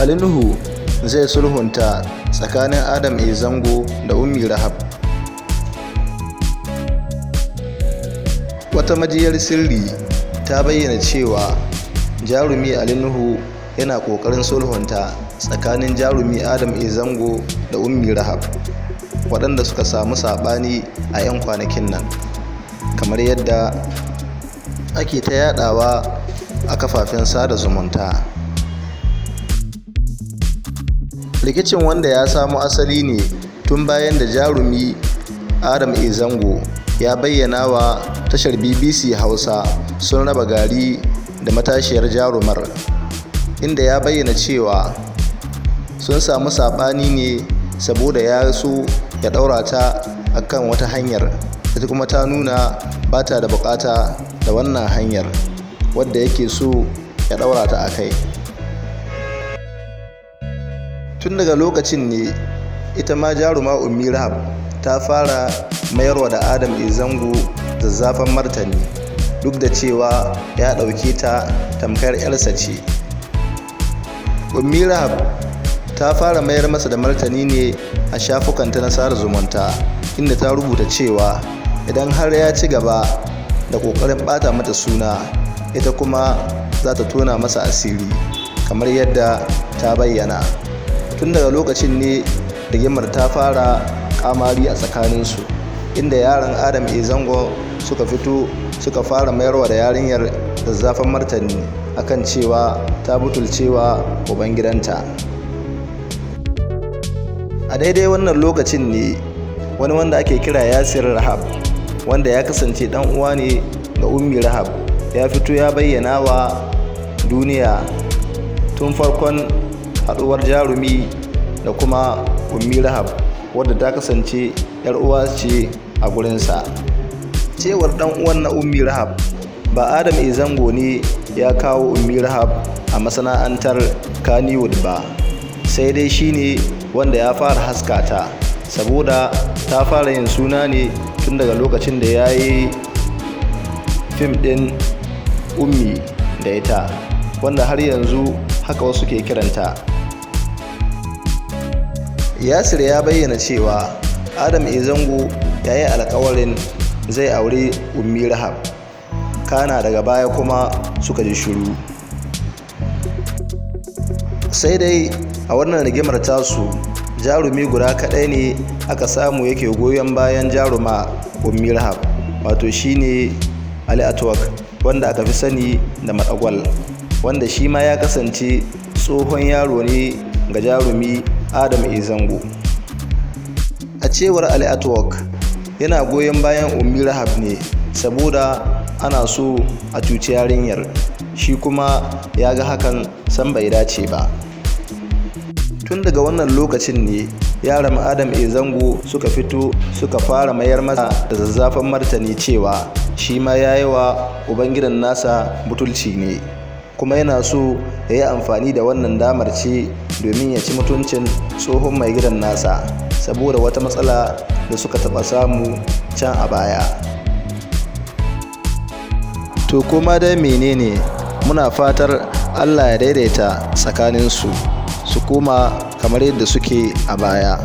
Ali Nuhu zai sulhunta tsakanin Adam A. Zango da Ummi Rahab. Wata majiyar sirri ta bayyana cewa jarumi Ali Nuhu yana ƙoƙarin sulhunta tsakanin jarumi Adam A. Zango da Ummi Rahab, waɗanda suka samu saɓani a 'yan kwanakin nan, kamar yadda ake ta yaɗawa a kafafen sada zumunta. Rikicin wanda ya samo asali ne tun bayan da jarumi Adam A. Zango ya bayyana wa tashar BBC Hausa sun raba gari da matashiyar jarumar, inda ya bayyana cewa sun samu saɓani ne saboda ya so ya ɗaura ta a kan wata hanyar, ita kuma ta nuna ba ta da buƙata da wannan hanyar wadda yake so ya ɗaura ta a kai. Tun daga lokacin ne ita ma jaruma Ummi Rahab ta fara mayarwa da Adam A. Zango zazzafan martani, duk da cewa ya ɗauke ta tamkar 'yarsa ce. Ummi Rahab ta fara mayar masa da martani ne a shafukanta na sada zumunta, inda ta rubuta cewa idan har ya ci gaba da ƙoƙarin ɓata mata suna, ita kuma za ta tona masa asiri, kamar yadda ta bayyana. Tun daga lokacin ne rigimar ta fara kamari a tsakaninsu, inda yaran Adam A. Zango suka fito suka fara mayarwa da yarinyar zazzafan martani akan cewa ta butulcewa ubangidanta. A daidai wannan lokacin ne wani wanda ake kira Yasir Rahab, wanda ya kasance dan uwa ne ga Ummi Rahab, ya fito ya bayyana wa duniya tun farkon haɗuwar jarumi da kuma Ummi Rahab, wadda ta kasance 'yar uwa ce a gurinsa. Cewar dan uwan na Ummi Rahab, ba Adam A. Zango ne ya kawo Ummi Rahab a masana'antar Kannywood ba, sai dai shine wanda ya fara haska ta, saboda ta fara yin suna ne tun daga lokacin da ya yi fim ɗin Ummi da ita, wanda har yanzu haka wasu ke kiranta. Yasir ya bayyana cewa Adam A. Zango ya yi alkawarin zai auri Ummi Rahab, kana daga baya kuma suka ji shiru. Sai dai a wannan rigimar tasu, jarumi guda kaɗai ne aka samu yake goyon bayan jaruma Ummi Rahab, wato shine Ali Atwork, wanda aka fi sani da Madagwal, wanda shi ma ya kasance tsohon yaro ne ga jarumi Adam A. Zango. A cewar Ali Atwork, yana goyon bayan Ummi Rahab ne saboda ana so a cuci yarinyar, shi kuma ya ga hakan sam bai dace ba. Tun daga wannan lokacin ne yaran Adam A. Zango suka fito suka fara mayar masa da zazzafan martani cewa shi ma ya yi wa ubangidan nasa butulci ne, kuma yana so ya yi amfani da wannan damar ce domin ya ci mutuncin tsohon mai gidan nasa saboda wata matsala da suka taɓa samu can a baya. To koma dai menene, muna fatar Allah ya daidaita tsakaninsu su koma kamar yadda suke a baya.